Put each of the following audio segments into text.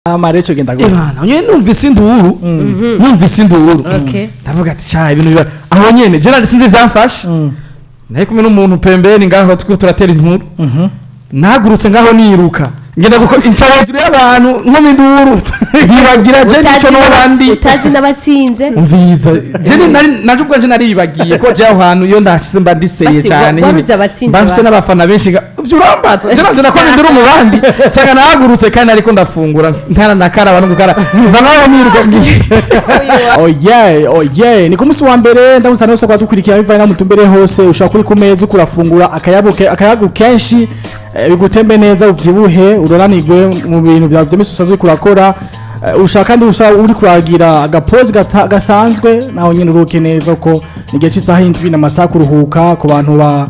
Amareco genda gute? Ebana, nyene numvise induru, numvise induru, ndavuga ati: "Sha, ibintu biba aho nyene." Gerard, sinzi vyamfashe, nari kumwe n'umuntu pembeni ngaho, turiko turatera inkuru. Nahagurutse ngaho niruka, ngenda guko inca hejuru y'abantu, nkoma induru, ntibagira je nico n'abandi. Utazi n'abatsinze. Umviza, je nari naje ubwanje naribagiye ko je aho hantu iyo ndashize mba ndiseye Basi, cyane. wabuze abatsinze. Mba mfise basi. n'abafana benshi ivyo urambatsa, je nanje nakoma induru mu bandi, sanga nahagurutse kandi ariko ndafungura, ntara nakaraba no gukara, mva ngaho niruka ngiye. Oh yeah, oh yeah, ni ku munsi wa mbere. Ndamutse hose kwa dukurikira bivanye na mutumbere hose. Ushobora kuri ku meza ukurafungura akayabu akayagu kenshi, bigutembe neza, uvyibuhe, uroranirwe mu bintu byawe vy'imisi usanzwe uriko urakora. Ushaka kandi ushaka uri kuragira agapozi gasanzwe, naho nyene uruhuke neza, ko ni igihe c'isaha 7 n'amasaha kuruhuka ku bantu ba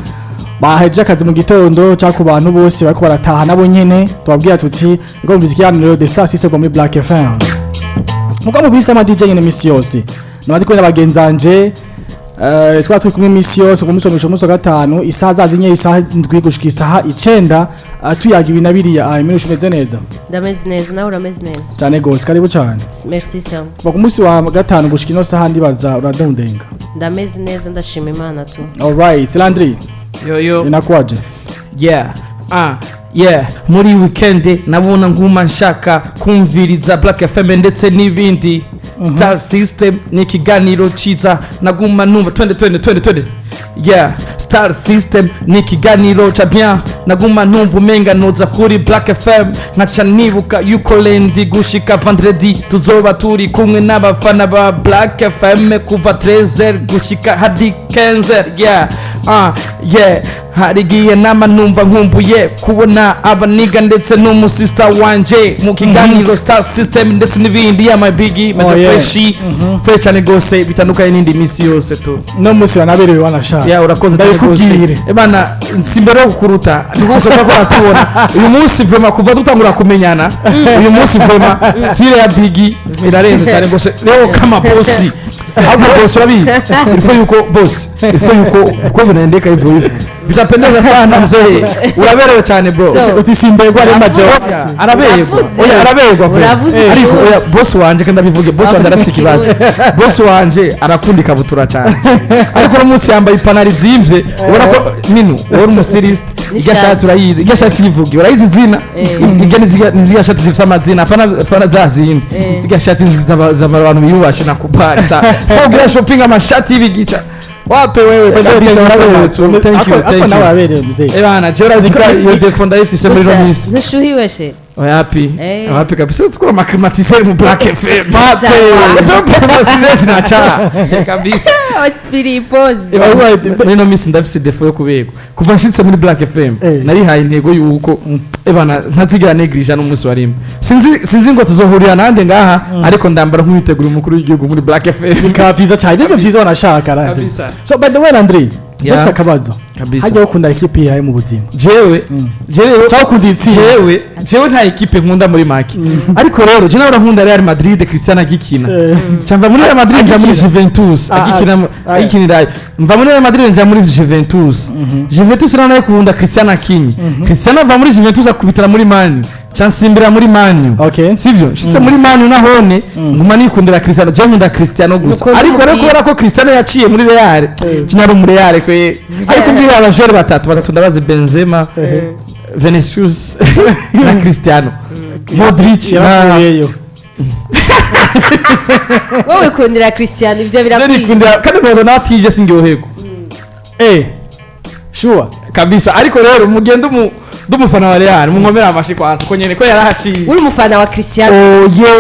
baheje akazi mu gitondo, cyangwa ku bantu bose bariko barataha, nabo nyene tubabwira tuti niko mbizi. Ikiganiro The Star System muri Black FM, nkuko mubise ama DJ nyene misi yose, nabandi kumwe na bagenzanje, twaba turi kumwe misi yose ku munsi wa munsi wa gatanu, isaha zazinye, isaha 7 gushika isaha 9, tuyaga ibi na biriya. Imirusho umeze neza? Ndameze neza, nawe urameze neza? Cyane gose, karibu cyane. Merci cyane. Kuva ku munsi wa gatanu gushika ino saha, ndibaza uradondenga. Ndameze neza, ndashima Imana tu. Alright, Landry. Yo yo. Inakuwaje? Yeah, ah yeah, muri weekend nabona nguma nshaka kumviriza Black FM ndetse n'ibindi. Star System ni ikiganiro ciza, naguma numva twende twende twende twende. Yeah, Star System ni ikiganiro ca bien, naguma numva umenga noza kuri Black FM, nkaca nibuka yuko lundi gushika vendredi tuzoba turi kumwe n'abafana ba Black FM kuva 13h gushika hadi 15h. Yeah, ah yeah, hari igihe nama numva nkumbuye kubona abaniga ndetse n'umusista wanje mu kiganiro Star System ndetse n'ibindi. Ya my biggie meze Oh, yeah. fresh fresh cyane gose, bitandukanye n'indi minsi yose tu. No munsi wanaberewe, wanashaka. Ya, urakoze cyane gose. Ndabikubwire. Ebana, simbere yo kukuruta rwose ko turatubona uyu munsi. Vraiment, kuva dutangura kumenyana, uyu munsi vraiment style ya biggie irarenze cyane gose. Leo kama bosi, ahubwo boss, urabizi, il faut yuko boss, il faut yuko uko vinaendeka hivyo hivyo vitapendeza sana. Mzee, uraberewe cyane bro. Uti simberwa ari majo. Oya, araberwa. Uravuze. Oya, araberwa vuba. Uravuze Ariko ikirundi. oya, boss wanje, kandi ndabivuge, boss wanje arafise ikibazo. Ikirundi. Boss wanje arakunda ikabutura cyane, ariko uno munsi yambaye ipantaro izimvye. Ubona ko minu wowe uri umustyliste. Irya N'ishati. shati urayizi, irya shati yivuge, urayizi izina? Irya ni zirya shati zifise amazina, apana apana za zindi. Zirya shati z'abantu biyubashe na kupari sa fogira shopping, amashati y'ibigica. Wape wewe. Kabisa, uraberewe. Thank you, thank Ako nawe you. uraberewe mzee. Ebana, jewe urazi ko iyo défaut ndayifise muri ino Gusa minsi. ntushuhiwe she? Wapi. Wapi kabisa, tukura maclimatiseur mu Black FM. Wapi. Wapi nacha kabisa. Filipozi. Muri ino minsi ndafise défaut yo kuberwa. Kuva nshitse muri Black FM, narihaye intego yuko ebana ntazigera negrija n'umunsi wa rimwe. Sinzi ngo tuzohurira nande ngaha, ariko ndambara nk'uwitegura umukuru w'igihugu muri Black FM. Bikaba byiza cyane, nibyo byiza wanashaka, Landry. Kabisa. So by the way, Landry, Yeah. Jackson, akabazo. Kabisa. Hajya ukunda ekipi yawe mu buzima? Jewe Cyangwa ukunda itsinda? Jewe nta ekipe nkunda muri make, ariko rero je nawe nkunda Real Madrid, Cristiano agikina. Nca muri Real Madrid nja muri Juventus. Ah, Agikina ah, agikinira, mva muri Real Madrid nja muri Juventus. Juventus nayo nayo kunda Cristiano akinye. Cristiano ava muri Juventus akubitira muri Man U, nca nsimbira muri Man U. Sivyo, nshitse muri Man U nahone nguma nikundira Cristiano. Je nkunda Cristiano gusa. Mukunda Ariko rero umupira. kubera ko Cristiano yaciye muri Real, kinari muri Real kwe. Ariko mbwira abajere batatu batatu ndabazi: Benzema, Vinicius na Cristiano, Modric na Yaravuyeyo. Wowe ukundira Cristiano, ibyo Je birakwiye. nikundira kandi Ronaldo natije singyohego. Sure. Kabisa. Ariko rero mugende umu ndumufana wa Real, munkomere amashi kwanza ko nyene ko yarahaciye. Uri umufana wa Cristiano? Oye,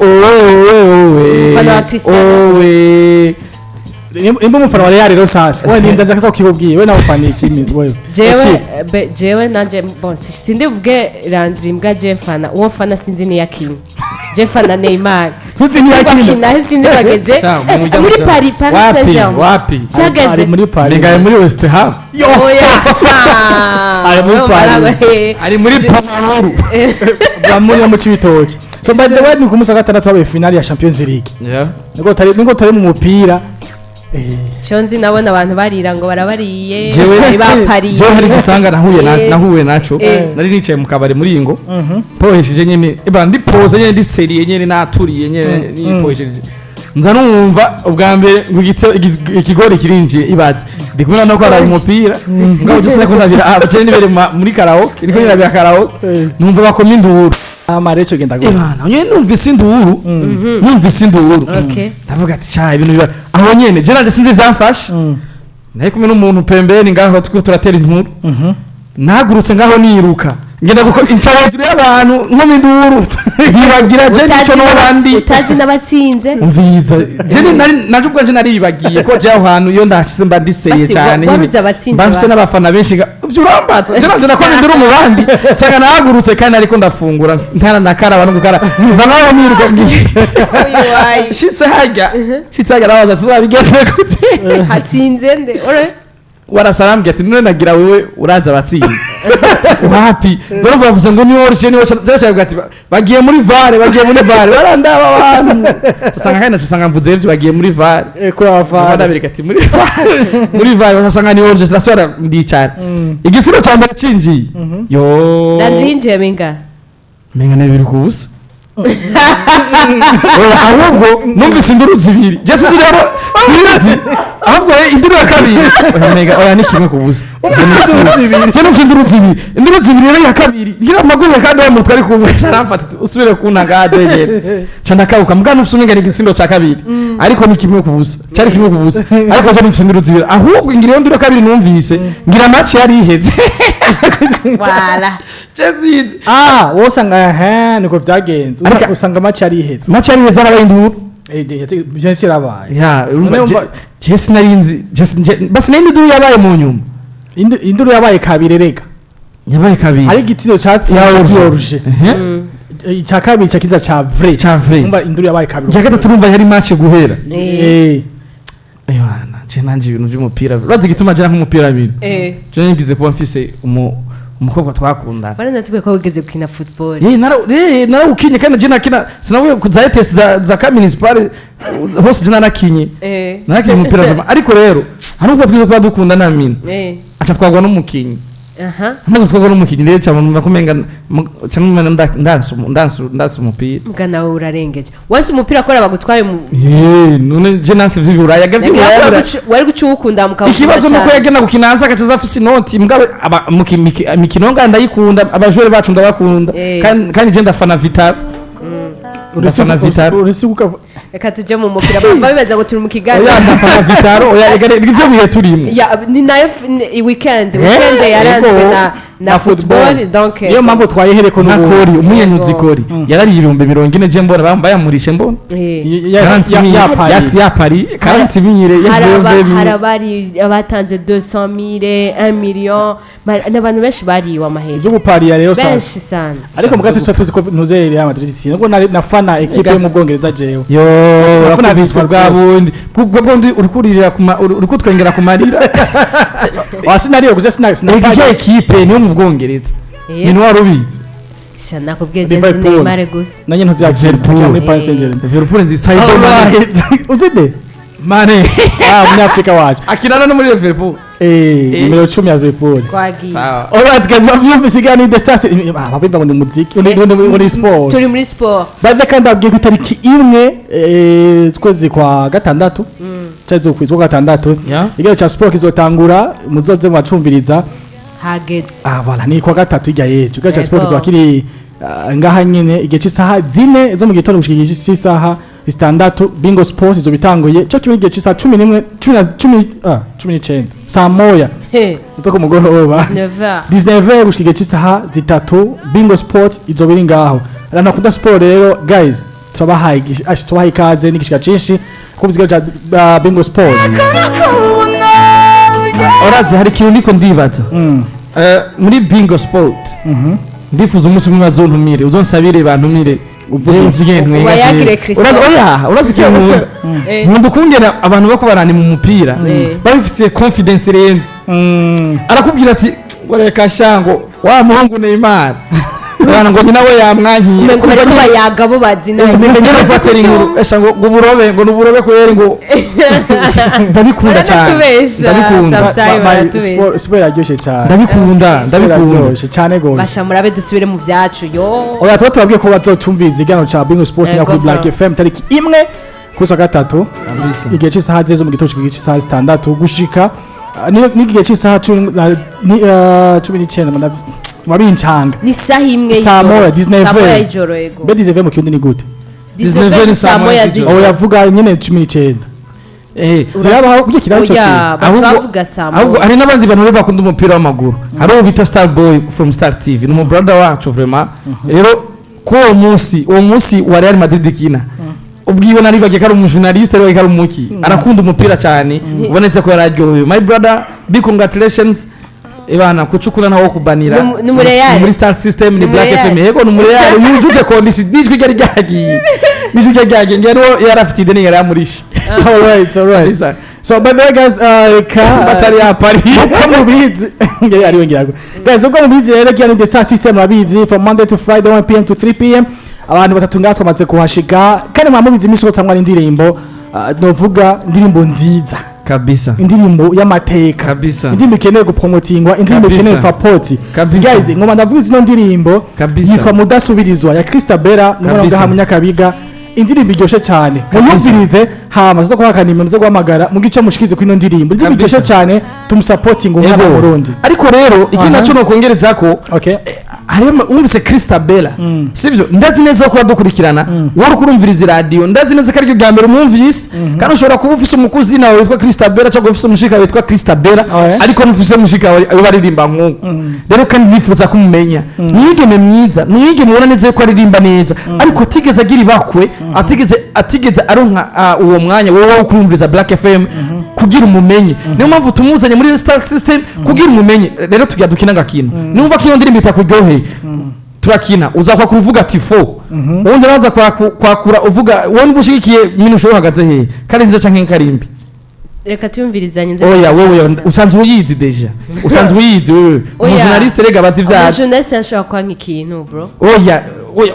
owe owe owe. Umufana wa Cristiano. Owe. Nimba umufana wa Real rero, sasa we ninda nza kukibubwiye, we nawe ufana iki wewe? Jewe Ekipe. Jewe nanje bon, sindi buvuge Landry mbwa. Je mfana uwo mfana, sinzi niyo akina. Je mfana Neymar. Ntuzi niyo akina? Bakina sinzi bageze. Sha, mujya Muri muja. Paris Wapi? Saint-Germain. Wapi? Sihageze. Ari muri Paris. Ningaye muri West Ham. Oya. Ari muri Paris. Ari muri Pamuru. Bamuri mu Cibitoke. So by the way, ni ku munsi wa gatandatu habaye finale ya Champions League. Yeah. Niko tari mu mupira. Cyo nzi nabona abantu barira ngo barabariye, Jewe bari bapariye. Jewe hari gisanga nahuye na nahuye naco. Nari nicaye mu kabari muri ingo, pohesheje nyene, eba ndi pose nyene, ndi sérieux nyene, naturiye nyene, nipohesheje, nza numva ubwa mbere ngo ikigori kirinjiye. Ibaze ndi kumwe no kwara umupira ngabo, je sinako ndabira, ah je nibere muri karaoke, niko nirabira karaoke, numva bakoma induru. Ama rero genda gute? Ebana nyene numvise induru, numvise induru. Ndavuga ati: "Sha, ibintu biba aho nyene." Je nanje sinzi vyamfashe, nari kumwe n'umuntu pembeni ngaho, turiko turatera inkuru. Nahagurutse ngaho niruka, ngenda guko inca hejuru y'abantu nkoma induru, nkibagira je nico n'abandi. Utazi n'abatsinze. Umviza, je nari naje ubwanje naribagiye ko je aho hantu iyo ndashyize mba ndiseye Basi, cyane. Wabuze abatsinze. Mba mfise Basi. n'abafana benshi ivyo urambaza, je nanje nakoma induru mu bandi, sanga nahagurutse kandi ariko ndafungura, ntara nakaraba no gukara, mva ngaho niruka ngiye. Uyu wayi. Shitse harya arabaza: "Tuzabigenze gute?" Hatsinze nde ore? Warasarambye ati: "None nagira wewe uraza abatsinze wapi?" Dore bavuze ngo ni origine, ni origine, ati bagiye muri VAR, bagiye muri VAR, barandaba abantu, usanga kandi usanga mvuze ivyo, bagiye muri VAR. Kuri abafana. Ndabereka ati muri VAR, muri VAR, basanga ni origine. Ndasubira ndicara, igisiro cya mbere cinjiye yo. Landry yinjiye binga? Menga ni 2-0. Oya, ahubwo numvise induru zibiri, je sinzi rero, sinzi ahubwo induru ya kabiri. Oya mega, oya, ni 1-0. Je numvise induru zibiri, induru zibiri rero, ya kabiri ngira amaguru kandi wa mutwe ari kumwe aramfata ati: "Usubire kuntaga degere." Ca ndakabuka mbwa nufise umenga ni igisindo ca kabiri, ariko ni 1-0, cyari 1-0, ariko je numvise induru zibiri. Ahubwo ngira iyo nduru ya kabiri numvise, ngira match yari iheze. Wala. Je sinzi. Ah, wowe usanga ehe niko vyagenze. Usanga match yari iheze. Match yari iheze, harabaye induru. Bien sûr yarabaye. Ya, urumva. None je sinarinzi, basi nari induru yabaye mu nyuma. Induru yabaye kabiri rega. Yabaye kabiri. Hari igitiro catsinze Ya orge. Orge. Icya kabiri cya kiza ca vrai. Ca vrai. Umva, induru yabaye kabiri. Ya gatatu urumva yari match guhera. Ewana, je nanje ibintu by'umupira, urazi igituma je nk'umupira bintu, je ngize kuba mfise umukobwa twakundana. Baranatubwiye ko wigeze gukina football. Narawukinye kandi je nakina, sinavuye ku za ETS, za ka municipal hose, je narakinye. Narakinye umupira vraiment, ariko rero hari ubwo twize kuba dukunda na mina, aca twagwa n'umukinyi. Amaze gutwarwa n'umukinyi rero, cyane numva kumenga cyane numva ndanse umupira. Mbwa nawe urarengeje, wanse umupira kubera bagutwaye mu Eh, none je nanse vy'iburaya ga vy'iburaya. Wari guca uwukunda mukawukunda. Ikibazo nuko Cane. yagenda gukina hanze agaca aza afise inoti mugabo imikino nga ndayikunda, abajore bacu ndabakunda. Kandi je ndafana Vital'O, ndafana Vital'O. Urisi ukavuga. Reka tujye mu mupira, bava bibaza ngo turi mu kiganiro. Oya, ndafana Vital'O. Oya, reka nivyo bihe turimo. Ya, ni nayo weekend, weekend yaranzwe na Na football, football. donc Niyo mpamvu twayihereko Nka n'ubu. Kori umunyanyuzi, Yego. Kori yarariye 40,000, je mbona bayamurishe mbona. Yapari. Yapari 40 mille. Hari yashyizeho 20 mille. Hari abari abatanze 200 mille, 1 million, n'abantu benshi bariwe amahera. Ibyo gupariya rero sasa. Benshi sana. Ariko mugatsi tuba tuzi ko ntuze Real Madrid itsinda, ubwo nafana equipe yo mu Bwongereza jewe. Yo, Nafana urakubiswa bwa bundi, bwa bundi uri kurira ku uri kutwengera ku marira. Wa, sinariyo gusa Ega sinapariye. Ekipe niyo mu Bwongereza, ni wari ubizi? Sha, nakubwiye je nzi Liverpool. Neymar gusa. Nanjye ntuzi ya Liverpool. muri Paris Saint-Germain. Liverpool nzi Sadio Mane. Uzi de? Mane. Ah, umunyafrika wacu. Akinana no muri Liverpool. Nimero 10 ya Liverpool. Twagiye. Alright guys, bavyumvise ikiganiro The Stars, ah, bavyumva ngo ni muziki, ngo ni sport. Turi muri sport. Baze kandi abwiye ko itariki 1 z'ukwezi kwa gatandatu, cyangwa z'ukwezi kwa gatandatu, ikiganiro ca sport kizotangura, muzoze mwacumviriza. Hageze. Ah, voilà, ni kwa gatatu ijya yejo. Ikiganiro ca sport Yego. kizoba kiri ngaha nyene igihe c'isaha 4 zo mu gitondo gushika igihe c'isaha 6. Bingo Sport izo bitanguye cyo kimwe igihe c'isaha 11, cumi na cumi, 19, saa moya zo ku mugoroba. 9h. 19h gushika igihe c'isaha 3, Bingo Sport izoba iri ngaho. Abantu bakunda sport rero guys, turabahaye tubahaye ikaze n'igishika cinshi ku biziga bya Bingo Sport. Urazi hari ikintu niko ndibaza. Muri Bingo Sport, ndifuza umunsi umwe bazontumire, uzonsabire bantumire, uvuge ntwenga. Ubayagire Christophe. Urazi, oya, urazi ikintu nkunda? Nkunda ukungena abantu bako barani mu mupira babifitiye confidence irenze. Arakubwira ati ngo reka shango wa muhungu Neymar. Bana ngo nyina we yamwankiye. Umengo bariko bayaga bo bazinanye. Nyine kubatera inkuru esha ngo uburobe, ngo nuburobe kweri, ngo ndabikunda cyane. Baranatubesha, Ndabikunda. sometimes baratubesha. Siporo iraryoshye cyane. Ndabikunda. Siporo Ndabikunda. iraryoshye cyane gose. Basha murabe dusubire mu vyacu yo. Oya, tuba tubabwiye ko bazotumviriza ikiganiro ca Bingo Sports Yego, kuri Black bro. FM tariki 1 kusa gatatu, igihe cy'isaha 0 zo mu gitondo, igihe cy'isaha 6 gushika n'igihe cy'isaha 19 mabincanga. Ni saha 1 Saa y'ijoro. moya, 19. Saa moya y'ijoro, yego. Mbe 19 mu kirundi ni gute? 19 ni saa moya z'ijoro. Oya, yavuga nyene 19. Zirabaho kugira kiraro cyo. Oya, baca bavuga saa Ahubwo moya. hari n'abandi bantu rero bakunda umupira w'amaguru. Hari uwo bita Star Boy from Star TV, ni umubrother wacu vraiment. Rero kuri uwo munsi wa Real Madrid ikina, ubwiwe naribagiye ko ari umujournaliste, aribagiye ko ari umuki, arakunda umupira cyane, ubonetse ko yararyohewe. My brother, big congratulations. Ibana kucukura ntawo kubanira. Ni umureal. Ni muri Star System, ni Ni Black umureal. FM. Yego, ni umureal yujuje condition, n'ijwi ryari ryagiye, n'ijwi ryari ryagiye, ngira niwo yari afite ideni yari amurishe. Alright. Kabisa. So by the way guys, reka batari yapari. Uko mubizi ngeri ari wongera guys, uko mubizi rero kiya ni the Star System, murabizi, from Monday to Friday, 1 p.m. to 3 p.m. Abantu batatu ngaha twamaze kuhashika, kandi mwamubizi iminsi ko tangwa indirimbo, novuga indirimbo nziza, Kabisa. indirimbo y'amateka, Kabisa. indirimbo ikeneye gupromotingwa, indirimbo Kabisa. ikeneye support. Kabisa. Guys, ngoma ndavuga zino ndirimbo Kabisa. yitwa Mudasubirizwa ya Christabella n'umwana Kabisa. ngaha Munyakabiga. Indirimbo iryoshe cyane, muyumvirize, hama zo guhaka nimero zo guhamagara mu gice mushikize kuri ino ndirimbo. Indirimbo Kabisa. iryoshe cyane, tumusapotinga umwana Ego. mu Burundi. Ariko rero ikindi nacyo nokongereza ko hariyo wumvise Christabella, sibyo? Ndazi neza ko dukurikirana wowe uri kurumviriza iradiyo, ndazi neza ko ariryo rya mbere umwumvise, kandi ushobora kuba ufise umukuzina wawe witwa Christabella cyangwa ufise umushika witwa Christabella, ariko ntufise mushika wawe baririmba nk'uko. Rero kandi nifuza kumumenya. Ni umwigeme mwiza, ni umwigeme ubona neza yuko aririmba neza, ariko atigeze agira ibakwe, atigeze aronka uwo mwanya wowe wo kurumviriza Black FM kugira umumenye. Niyo mpamvu tumuzanye muri Star System kugira umumenye. Rero tujya dukina agakino. Numva ko iyo ndirimbo itakuryoheye, turakina, uzakwa kuvuga ati fo, ubundi nawe uza kwakura uvuga wowe niba ushigikiye minusho uhagaze hehe, kari nziza canke karimbi. Reka tuyumvirizanye nze. Oya, wewe usanzwe uyizi déjà, usanzwe uyizi wewe. Oya. Umujournaliste rega bazi ivyazi. Umujournaliste ashobora kwanka ikintu, bro. Oya,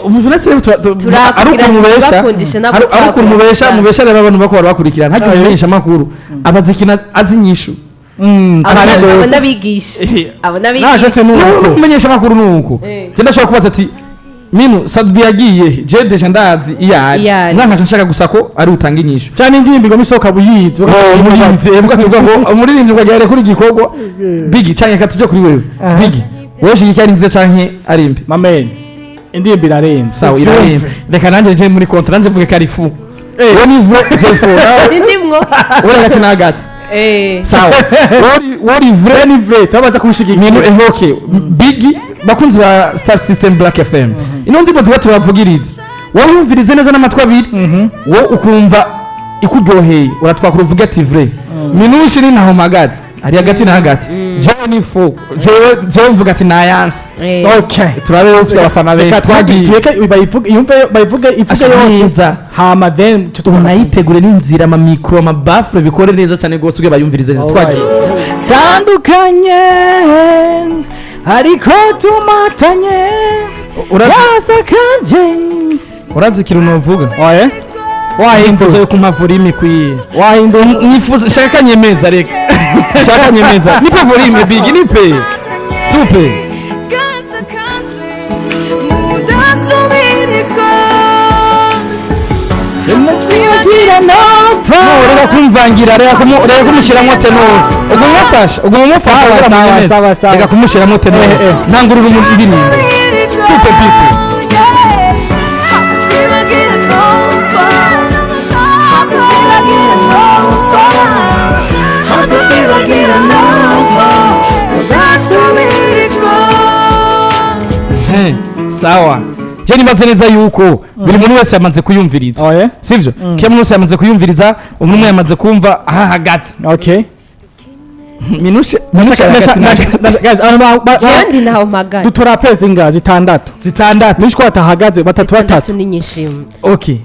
umujournaliste rero Turakubwira ari ukuntu mubesha, tubakundisha ntabwo ari ukuntu mubesha. twakunda. Mubesha rero abantu bako barabakurikirana, ntajya umumenyesha amakuru abaza ikintu azi inyishu. Cyane Abo gose. n'abigisha, abo Naje n'abigisha. se nuko. Umumenyesha amakuru nuko je ndashobora kubaza ati minu Sadbi yagiye he? Je déjà ndazi iyo ari. Iyo ari. Mwankaca nshaka gusa ko ari utanga inyishu. Cyane indirimbo igoma isohoka buyizi. Umuririmbyi ebuka tuvuga ngo umuririmbyi ngo agere kuri igikorwa bigi canke ka tuje kuri wewe. Bigi, wowe shigikiye ari nziza canke ari mbi? Mamen, indirimbo irarenze. Sawa, irarenze. Reka nanjye nje muri contre, nanjye mvuge ko ari fou. Wowe ni vrai, je fou. Ndimwo. Wowe hagati na hagati. Sawa, wori vrai. Ni vrai, tubaza kuwushigikira. Mintu ehoke bigi bakunzi ba Star System, Black FM, ino ndimo tuba tubavugiriza, wowe wumvirize neza n'amatwi abiri, wowe ukumva ikuryoheye, uratwakura uvuge ati vrai. Minushi ni ntaho mpagaze, ari hagati na hagati. Jewe ni fou, jewe mvuga ati nayanse. Turabe ufite abafana benshi. Reka twagiye. Tureke bayivuge, yumve, bayivuge, ivuge Asha yose. neza. Hama then tubona. Unayitegure n'inzira, amamikro, amabafure, bikore neza cyane rwose ubwo bayumvirize neza. Twagiye. Tandukanye ariko tumatanye. Yaza kanje. Urazi ikintu novuga? Oye. Nifuza Wahindura. yuko umpa volume ikwiye. Wahindura. Nifuza, shaka nyemeza, reka shaka nyemeza, nipe volume bigi, nipe tupe. Gaza kanje mudasubirizwa. Twibagira nopfa. No, reka kumvangira, reka kumushyiramo tenor. Ubwo umufasha, ubwo umufasha Sawa, kugira sawa, munyemeze. sawa, sawa. Reka kumushyiramo tenor. Ntangurura indirimbo. Tupe bipe. Twibagira twumva, twibagira twumva, twibagira numva mudasubirizwa. Sawa, je nibaze neza yuko buri muntu wese yamaze kuyumviriza, Oye. sivyo? Kila muntu wese yamaze kuyumviriza, umuntu umwe yamaze kumva aha hagati. Minushe, minushe hagati na Guys, abantu Jewe ndi ntaho mpagaze. Dutora pezi nga zitandatu. Zitandatu. Nishko batahagaze batatu. Zitandatu Batatu. ni nyinshi. Okay.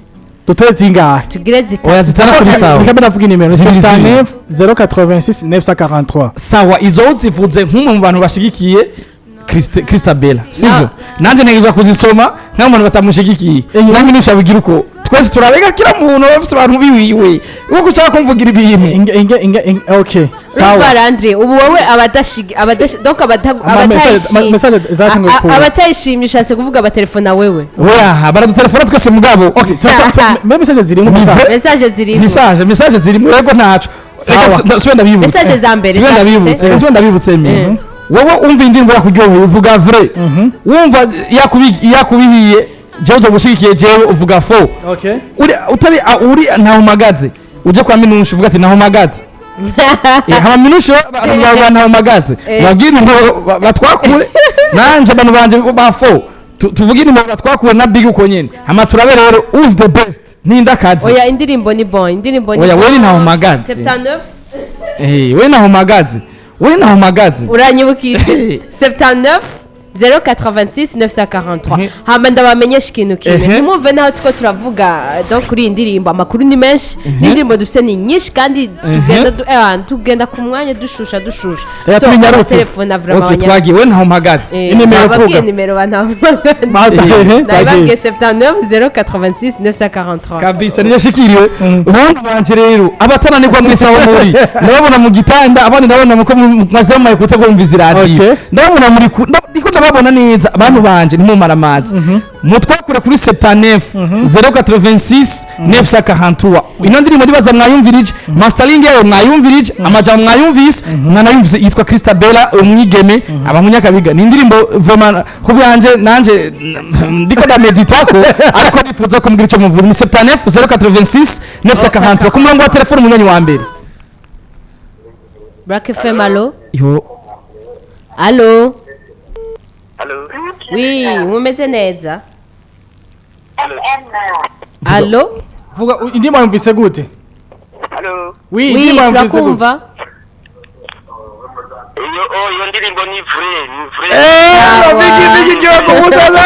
Dutore zingahe? Tugire zitatu. Oya, zitandatu ni sawa. Reka mbe ndavuga inimero. Zibiri, zibiri. 79 086 943. Sawa, izo zivuze nk'umwe mu bantu bashigikiye. Christabella, sivyo? Nanjye ntegerezwa kuzisoma nk'abantu batamushigikiye. Nanjye nishabigira uko twese turabega, kila muntu aba afise abantu biwiwe, uko ushaka kumvugira ibintu. Inge inge inge inge, okay, Urumva, sawa. Landry, ubu wowe abadashigi abadashi donc Ama message zatanguye kuza. Abatayishimye ushatse kuvuga batelefona wewe? Oya, baradutelefona twese mugabo. Okay, mbe message zirimo gusa. Message zirimo. Message zirimo, yego, ntaco. Sawa. Reka sibe ndabibutse. Message za mbere Sibe zashitse. ndabibutse, reka sibe ndabibutse. Mi wowe umva indirimbo yakuryoheye uvuga vrai, wumva yakubihiye, jewe uzogushigikiye, jewe uvuga faux. Okay. Uri utari uri ntaho umagaze, uje kwa Minushe uvuga ati ntaho umagaze. Hama Minushe abantu bawe ntaho umagaze. Babwire ngo batwakure, nanje abantu banje ba faux tuvuge inimero batwakure na big uko nyene, hama turabe rero who's the best, nindakazi. Oya, indirimbo ni bon, indirimbo ni Oya, bon. wewe ntaho umagaze. 79. We ntaho umagaze, we ntaho umagaze. Uranyibukije 79 086 943. Hama ndabamenyesha ikintu kimwe. Ntimwumve naho tuko turavuga donc kuri iyi ndirimbo, amakuru ni menshi, n'indirimbo dufite ni nyinshi, kandi tugenda tugenda ku mwanya dushusha dushusha. Reka So, tubinyaruke. telefone vraiment. Okay, twagiye, we ntaho mpagaze. Inimero Bababwiye kuvuga. nimero bantampagaze. Twagiye. Nababwiye 79 086 943. Kabisa niyo shikiriwe. Ubundi banje rero abatananirwa mwese aho muri, ndababona mu gitanda, abandi ndabona muko mwaze mu mayekute kumva iradiyo. Ndababona muri ndiko ndababona neza. Abantu banje ntimumara amazi, mutwakure kuri 79 086 943. Ino ndirimbo ndibaza mwayumvirije, mastering yayo mwayumvirije, amajambo mwayumvise, mwanayumvise. Yitwa Christabella, umwigeme aba munyakabiga. Ni indirimbo vraiment ku bwanje nanje ndiko ndameditako, ariko nifuza ko mbwira icyo muvuga. Ni 79 086 943 ku murongo wa telefone, umunywanyi wa mbere. Black FM, allo? Yo. Allo? Allo. Oui, mumeze neza? Allo? Vuga, indirimbo yumvise gute? Allo. Oui, Oui, indirimbo yumvise gute? turakumva. Iyo oh, iyo ndirimbo ni vrai, ni vrai. Eh, bigi bigi kiwako musala.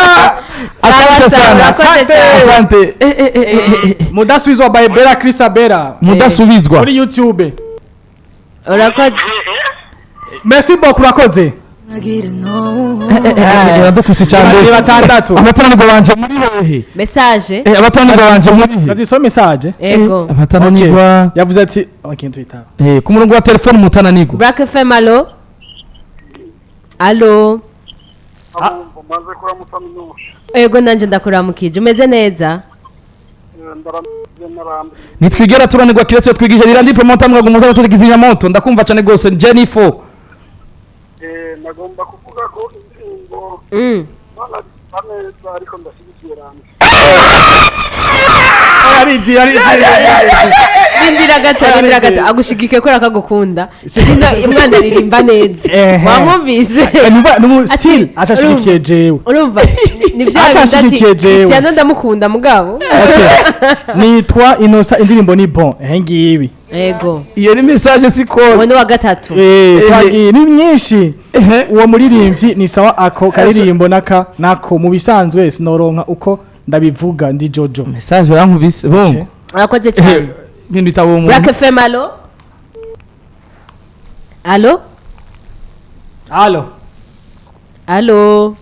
Asante Sawa, sana. urakoze cyane. Asante. Mudasubizwa by Bella Christabella. Mudasubizwa. Kuri YouTube. Urakoze. Merci beaucoup, urakoze. Iradufise cyane. Ni batandatu. Abatananirwa banje muri hehe? Message. Abatananirwa banje muri hehe? Yagize message. Ego. Abatananirwa. Yavuze ati okay, tuyitaba. Ku murongo wa telefone mutananirwa. Black FM, allo, allo? Maze kuramutsa Minushe. Ego, nanje ndakuramukije, umeze neza? Ndaramutse n'abandi. Nitwigera turanirwa kiretse iyo twigije rira ndi promoter mwaga umuntu tugize moto. Ndakumva cyane gose, Jennifer. Nagomba kuvuga ko indirimbo bana neza, ariko ndashyigikiye ranje. Aridi aridi. Rindira gato, rindira gato, agushigike kubera ko agukunda. Sino umwana aririmba neza. Wamwumvise? Numva numu Ati, still acashigikiye jewe. Urumva ni bya bindi ati Acashigikiye jewe. Cristiano ndamukunda mugabo. Okay. Nitwa Inosa, indirimbo ni bon. Ehe, ngibi. Ego. Iyo ni message siko. Uwo ni wa gatatu. Twagiye, ni myinshi. Uwo muririmbyi ni sawa, ako karirimbo naka nako mu bisanzwe sinoronka uko ndabivuga, ndi Jojo. Message urankubise bongo. Urakoze cyane. Ngende itabo umuntu. Black FM, allo, allo? Allo? Allo?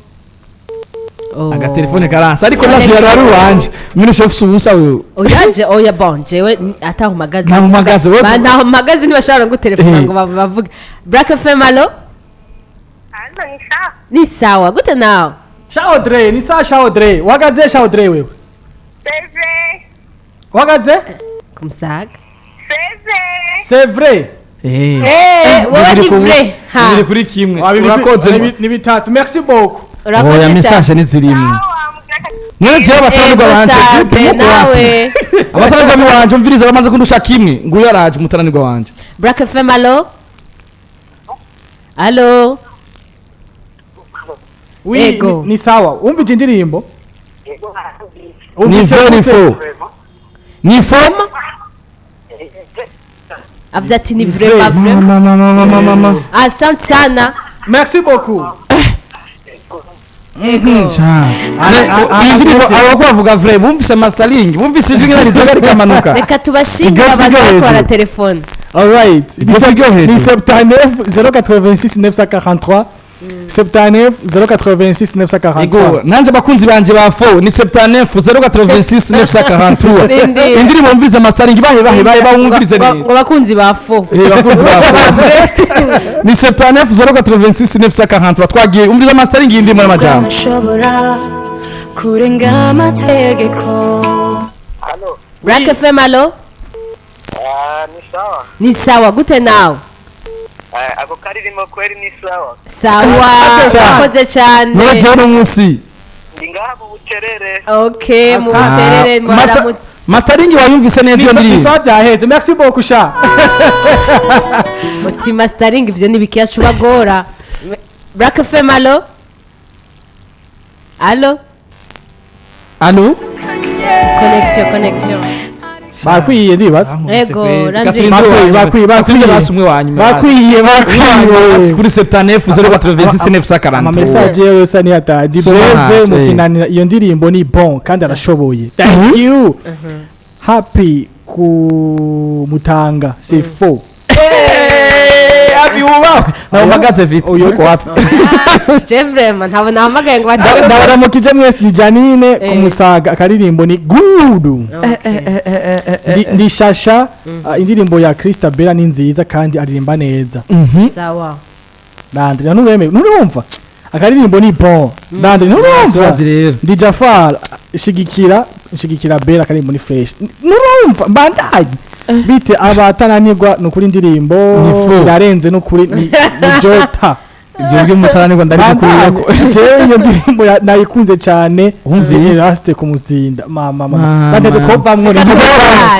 Oh. Agatelefone karansa, ariko ndazi yari uwanje mwene chef ubusa wewe. Oya je, oya, bon, jewe ataho mpagaze. Ntaho mpagaze, wewe- Ba, ntaho mpagaze, ntibashobora gutelefona ngo bavuge. Black FM, allo? Allo, ni sawa. Ni sawa gute nawe? Sha Audrey, ni sawa. Sha Audrey, uhagaze sha Audrey wewe? Seze. Uhagaze? Kumusaga. Seze. C'est vrai. Wowe ni vrai ha. 2-1. Urakoze. Urakoze. Ni bitatu, merci beaucoup. Urakoze Oya, cyane. message ntizirimo. Sawa, mugaka. Mwene jewe abatananirwa Ego, banje. Charles, nawe. Abatananirwa banje, umviriza, bamaze kundusha kimwe, nguyu araje umutananirwa wanje. Black FM, allo, allo? Oui, Ego. ni sawa, wumvise indirimbo? Ni vrai, ni faux, ni faux. Avuze ati ni vrai, pas vrai. Mama mama mama mama. Asante sana. Merci beaucoup. Ego. Iyi ndirimbo abo bavuga vrai, bumvise mastering, bumvise ijwi ngene ridoga rikamanuka. Reka tubashimire Igajwi abantu ryo bariko hejuru. baratelefona. Alright. Igajwi ryo hejuru. Ni 79 086 943. 79 086 943. Ego, nanje abakunzi banje ba fo ni 79 086 943. Rindira. Indirimbo mvise mastering, bahe bahe bahe, bawumvirize Ngo- neza. Ngo bakunzi ba fo. Eh, bakunzi ba fo ni 79 086 943. Twagiye, umviriza mastering y'indirimbo n'amajambo. Nshobora kurenga amategeko. Allo? Black FM, allo? Ah, ni sawa. Ni sawa, gute nawe? Eh, ako karirimbo kweri ni sawa. Sawa, urakoze cyane. None jewe uno munsi Ndi ngaha mu Buterere. Okay, mu Buterere, mwaramutse. Mastering wayumvise neza iyo ndirimbo? Isaha byaheze, merci beaucoup sha. Muti mastering ivyo ni bikiyacu bagora. Black FM, allo? Allo? Allo? Connexion, connexion. Bakwiye, ndibaza. Ego, Landry. Bakwiye, bakwiye, bakwiye. Basi umwe wa nyuma. Bakwiye, bakwiye. Kuri 79 086 943. Ama message yose ni atadi. Soma. Breve. Ntacyo, eh. Mukinanira iyo ndirimbo ni bon kandi arashoboye, thank you. Happy kumutanga, c'est faux. Abi ubawe nawe mpagaze vipi? Uyu Uko wapi? Je vraiment ntabwo nahamagaye ngo batange. Ndabaramukije mwese, ni Janine kumusaga, akaririmbo ni good. Ndi Shasha, indirimbo ya Christabella ni nziza kandi aririmba neza. Sawa. Landry, nturemeye, nturumva akaririmbo ni bon. Landry, nturumva? Turazi rero. Ndi Jafar, shigikira, shigikira Bella, akaririmbo ni fresh. Nurumva mbandanye bite abatananirwa nukuri, indirimbo Ni fo. irarenze nukuri, ni Jota. Ibyo by'umutaranirwa ndabikuriye ko Jewe iyo ndirimbo nayikunze cyane. Wumvise? Eraste kumuzinda, mama mama. Mama. Bandeje twovamwo ni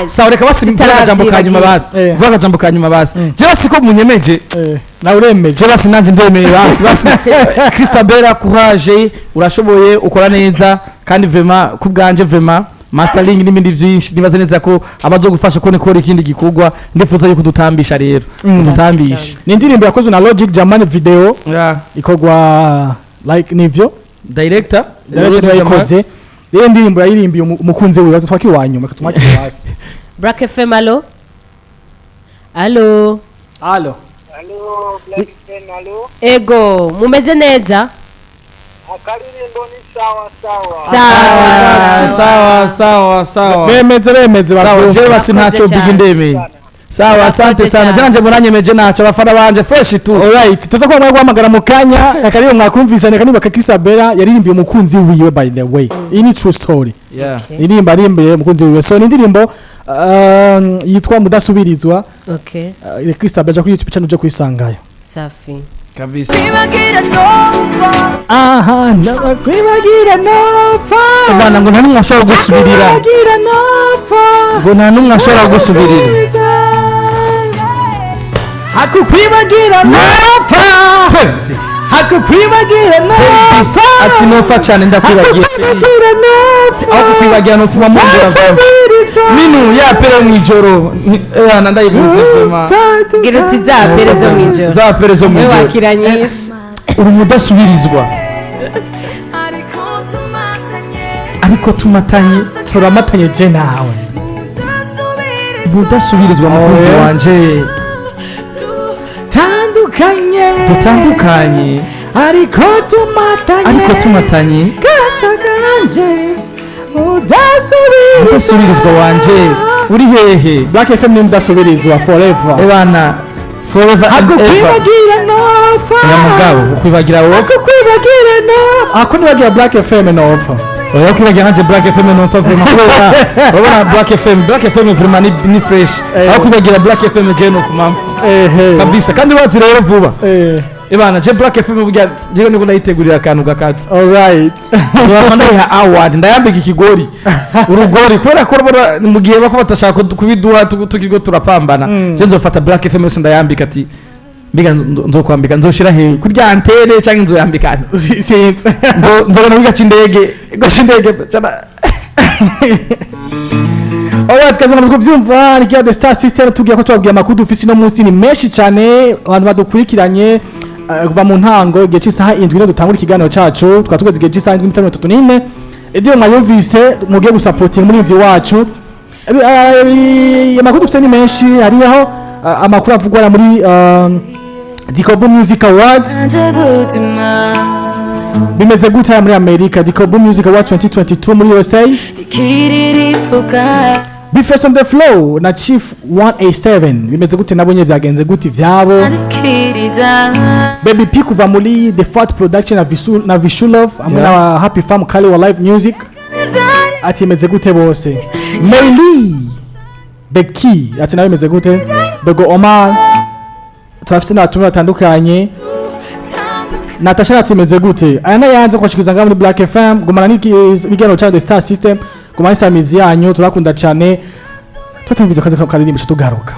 Sawa, reka basi mvuge akajambo ka nyuma basi. Eh. Mvuge akajambo ka nyuma basi. Je basi ko munyemeje. Eh, nawe uremeje. Je basi nanjye ndemeye basi basi. Christabella, courage, urashoboye, ukora neza kandi vraiment ku bwanje, vraiment mastering n'ibindi byinshi, nibaza neza ko abazogufasha ko nikora ikindi gikorwa, ndifuza yuko dutambisha rero, dutambisha. Ni indirimbo yakozwe na Logic German, video Yeah. ikorwa like nivyo. Director. Director yayikoze rero, indirimbo yayirimbiye umukunzi wiwe, twakiri wa nyuma tumwakire hasi. Black FM, allo? Allo? Allo? Allo, Black FM, allo? Ego, mumeze neza? Akaririmbo ni sawa sawa. Sawa. Sawa sawa sawa. Bemeze, bemeze. Sawa. Bavyumva. Jewe basi ntacyo. Murakoze Bigi cyane. ndemeye, sawa, asante sana. Cyane. Janje muranyemeje, ntacyo, abafana banje fresh tu. Alright, tuza kuba guhamagara mu kanya. Akariyo mwakumvise ni ka Christabella yaririmbiye umukunzi wiwe. By the way, iyi ni true story. Indirimbo arimbiye umukunzi wiwe, so ni indirimbo yitwa Mudasubirizwa. Christabella, aja kuri YouTube channel uje kuyisangayo. Safi. Kabisa. Aha, ndakwibagira nopfa. Bana, ngo nta n'umwe ashobora gusubirira. Kwibagira nopfa. Ngo nta n'umwe ashobora gusubirira. Hakukwibagira nopfa, hakukwibagira nopfa. Ati nopfa cyane ndakwibagiye. Hakukwibagira nopfa. Aho kukwibagira nopfa mu nzira zawe minu yapere mu ijoro. Ana ndayikunze vraiment. Gira uti za pere zo mu ijoro. Za pere zo mu We ijoro. wakira nyinshi. Uri umudasubirizwa ariko tumatanye. Turamatanye je nawe. Mudasubirizwa mukunzi Oh, yeah. wanje. Tandukanye. Dutandukanye. Ariko tumatanye. Ariko tumatanye. Gasa kanje udasubirizwa. Mudasubirizwa wanje uri hehe? Black FM ni mudasubirizwa forever. Ebana, forever and ever. Hakukwibagira nopfa. Oya mugabo, ukwibagira wowe. Hakukwibagira nopfa, ako nibagira Black FM nopfa. Oya, kwibagira nanje Black FM numva vraiment, kubera urabona Black FM, Black FM vraiment ni fresh. Eh. Aho kwibagira Black FM je no kumamva. Ehe. Kabisa, kandi wazi rero vuba. Eh. Ebana, je Black FM burya jewe niko ndayitegurira akantu gakatse. Alright. Nzaba ndayiha award, ndayambika ikigori, urugori, kubera ko urabona mu gihe bako batashaka kubiduha tukiriko turapambana. Je nzofata Black FM yose ndayambika, ati mbiga nzokwambika, nzoshira he kurya antene canke nzoyambika? Sinzi. Nzobona kwiga c'indege, gaca cana. Alright, kazi namaze kubyumva ni The Star System, tugiye ko tubabwiye amakuru dufise ino munsi ni menshi cyane. Abantu badukurikiranye kuva mu ntango igihe cy'isaha 7 niho dutangura ikiganiro cacu, tukaba tugeze igihe cy'isaha 7:34. Ibyo mwayumvise, mugiye gusapotinga muri ivyo wacu. Amakuru dufise ni menshi, hariho amakuru avugwa muri Dikobo Music Award Nje buzima. Bimeze gute hariya muri Amerika? Dikobo Music Award 2022 muri USA. Ikiririfuka. B-Face on the Flow na Chief 187 bimeze gute? Nabo nyine byagenze gute ivyabo? Arikiriza. Baby P kuva muri The Fat Production na Vishulov hamwe na Happy Farm Kali wa Live Music ati imeze gute bose? Meili Becky ati nawe imeze gute? Dogo Omar, turafise n'abatumire batandukanye. Natasha ati imeze gute? Aya nayanze kubashikiriza ngaha muri Black FM. Gumana n'ikiganiro cya The Star System, gumana n'isamizi yanyu, turakunda cyane. Tutumvize kazi karirimbo, tugaruka.